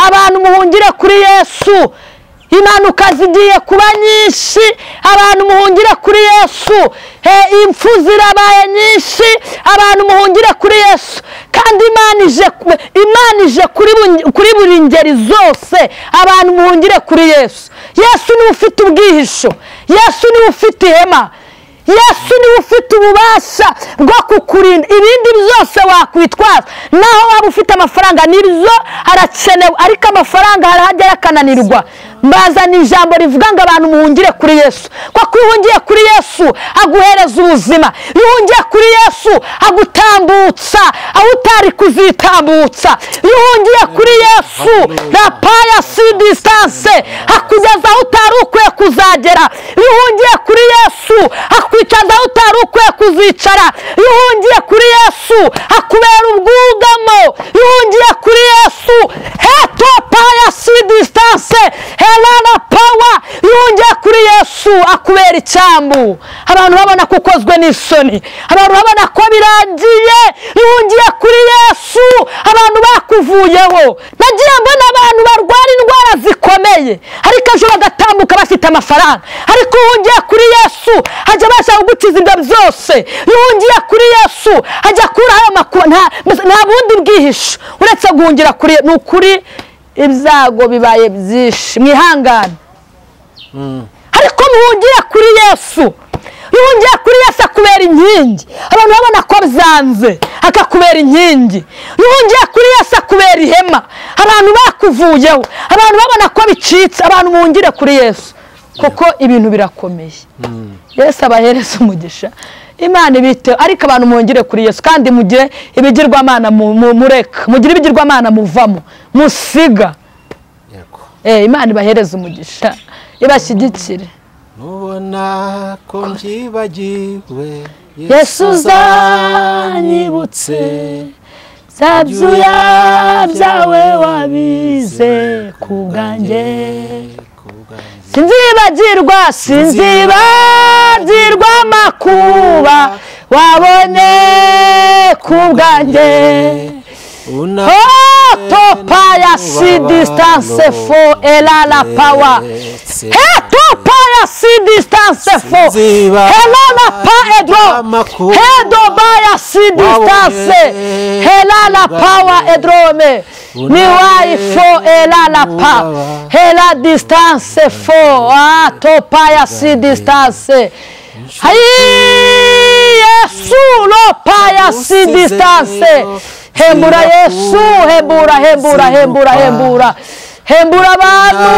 abantu muhungire kuri Yesu. Impanuka zigiye kuba nyinshi, abantu muhungire kuri Yesu. Impfu zirabaye nyinshi, abantu muhungire kuri Yesu. Kandi Imana ije kuri buri ngeri zose, abantu muhungire kuri Yesu. Yesu niwe ufite ubwihisho, Yesu niwe ufite ihema. Yesu niwe ufite ububasha bwo kukurinda ibindi byose wakwitwaza. Naho waba ufite amafaranga nibyo harakenewe, ariko amafaranga harahagera akananirwa. Mbazana ijambo rivuga ngo abantu muhungire kuri Yesu, kuko iyo uhungiye kuri Yesu aguhereza ubuzima. Iyo uhungiye kuri Yesu agutambutsa aho utari kuzitambutsa. Iyo uhungiye kuri Yesu rapaya si distance hakugeza aho utari ukwiye kuzagera. Iyo uhungiye kuri Yesu hakwicaza aho utari ukwiye kuzicara. Iyo uhungiye kuri Yesu hakubera ubwugamo. Iyo uhungiye kuri Yesu heto paya si distance helana power. Iyo uhungiye kuri Yesu akubera icyambu. Abantu babona ko ukozwe n'isoni, abantu babona ko birangiye. Iyo uhungiye kuri Yesu abantu bakuvuyeho. Nagira mbona abantu barwara indwara zikomeye ariko ejo bagatambuka bafite amafaranga, ariko uhungiye kuri Yesu hajya abasha kugukiza ibyo byose. Iyo uhungiye kuri Yesu hajya akuraho ayo makuba. Nta bundi bwihisho uretse guhungira kuri. Ni ukuri ibyago bibaye byinshi, mwihangane, ariko muhungire kuri Yesu. Iyo uhungiye kuri Yesu akubera inkingi. Abantu babona ko byanze akakubera inkingi. Iyo uhungiye kuri Yesu akubera ihema. Abantu bakuvuyeho, abantu babona ko bicitse, abantu muhungire kuri Yesu kuko ibintu birakomeye. Yesu abahereza umugisha, Imana ibiteho, ariko abantu muhungire kuri Yesu. Kandi mugire ibigirwamana mureka, mugire ibigirwamana muvamo musiga. Imana ibahereza umugisha, ibashyigikire. Nubona ko mbyibagiwe Yesu uzanyibutse za byuya byawe wabize ku bwanjye. Sinzibagirwa, sinzibagirwa amakuba wabonye ku bwanjye. Topa ya si distance fo ela la power. He topa ya si distance fo ela la pa edro. He doba ya si distance ela la power edrome. Ni wai fo ela la pa ela distance fo a topa ya si distance. Hai Yesu lo pa ya si distance. Hembura Yesu, hembura, hembura, hembura, hembura. Hembura abantu,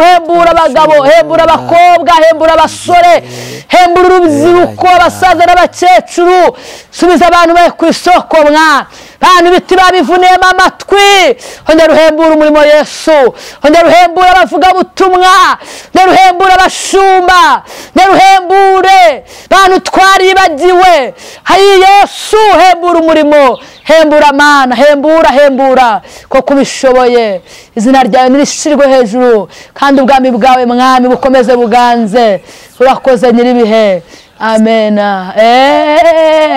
hembura abagabo, hembura abakobwa, hembura abasore, hembura urubyiruko, abasaza n'abakecuru. Subiza abantu bawe ku isoko mwa. Bantu ibiti babivuniyemo amatwi. Hongera uhembure umurimo Yesu. Hongera uhembure abavugabutumwa. Hongera uhembure abashumba. Hongera uhembure bantu twaribagiwe. Hayi Yesu, hembura umurimo. Hembura mana, hembura, hembura kuko ubishoboye. Izina ryawe nirishirwe hejuru kandi ubwami bwawe mwami bukomeze buganze. Urakoze nyiribihe. Amena.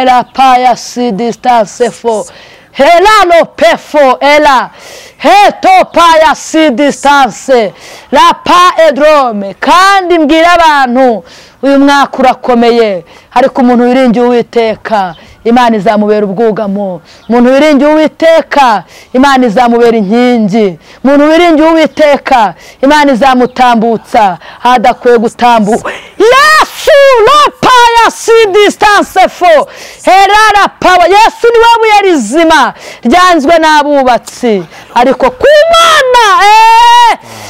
La paya si distance fo hela lo pefo ela heto paya si distance la pa edrome. Kandi mbwira abantu uyu mwaka urakomeye, ariko umuntu wiringiye Uwiteka Imana izamubera ubwugamo. Umuntu wiringiye Uwiteka Imana izamubera inkingi. Umuntu wiringiye Uwiteka Imana izamutambutsa adakwiye gutambuka. Yesu lo paya si distance fo herara power. Yesu niwe buye rizima ryanzwe n'abubatsi, ariko ku Mana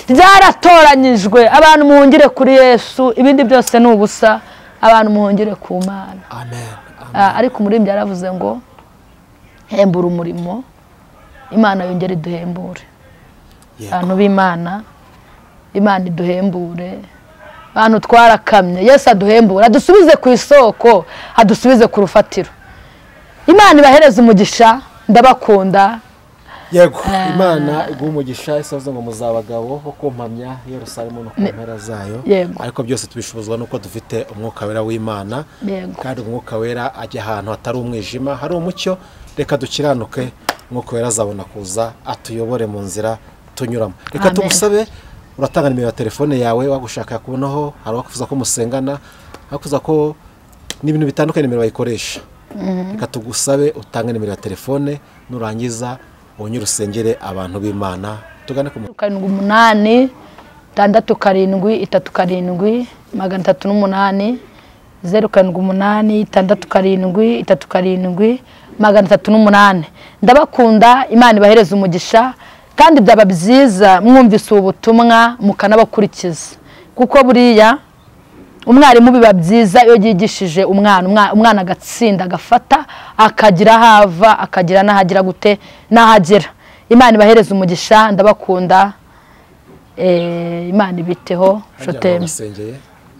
ryaratoranyijwe. Abantu muhungire kuri Yesu, ibindi byose ni ubusa. Abantu muhungire ku Mana. Amen. Ariko umuririmbyi yaravuze ngo hembura umurimo, Imana yongere iduhembure. Abantu b'Imana, Imana iduhembure. Abantu twarakamye, Yesu aduhembure, adusubize ku isoko, adusubize ku rufatiro. Imana ibahereze umugisha, ndabakunda. Yego, Imana iguha umugisha, isaza ngo muzabagabo bo kumpamya Yerusalemu no ku mpera zayo. Ariko byose tubishobozwa nuko dufite umwuka wera w'Imana. Kandi umwuka wera ajya ahantu hatari umwijima, hari umucyo. Reka dukiranuke, umwuka wera azabona kuza atuyobore mu nzira tunyuramo. Reka tugusabe uratanga nimero ya telefone yawe wagushaka kubonaho, hari wakufuza ko musengana, hakuza ko n'ibintu bitandukanye nimero bayikoresha. Reka tugusabe utange nimero ya telefone, nurangiza wonyine usengere abantu b'Imana. Tugane ku 7 8 6 7 3 308. 078 67 37 308. Ndabakunda, Imana ibahereze umugisha, kandi byaba byiza mwumvise ubu butumwa mukanabakurikiza, kuko buriya umwarimu biba byiza iyo yigishije umwana, umwana agatsinda, agafata, akagira hava, akagira n'ahagira gute n'ahagera. Imana ibahereze umugisha, ndabakunda. Imana ibiteho. Shoteme,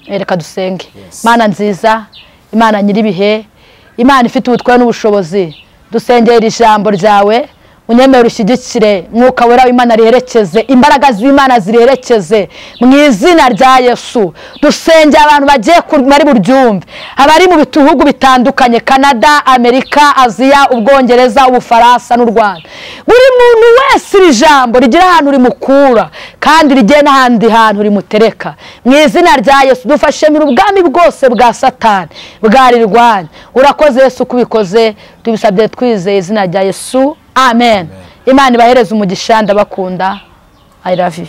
reka dusenge. Imana nziza, Imana nyiribihe, Imana ifite ubutware n'ubushobozi, dusengera ijambo ryawe, unyemere ushyigikire, Mwuka Wera w'Imana riherekeze, imbaraga z'Imana zirerekeze mu izina rya Yesu. Dusengera abantu bagiye bari buryumve, abari mu bihugu bitandukanye, Canada, Amerika, Aziya, Ubwongereza, Ubufaransa n'u Rwanda. Buri muntu wese iri jambo rigira ahantu rimukura kandi rigiye n'ahandi hantu rimutereka. Mu izina rya Yesu dufashe mu ubwami bwose bwa Satani bwarirwanya. Urakoze Yesu kubikoze, tubisabye twizeye izina rya Yesu. Amen. Imana ibahereze umugisha, ndabakunda. I love you.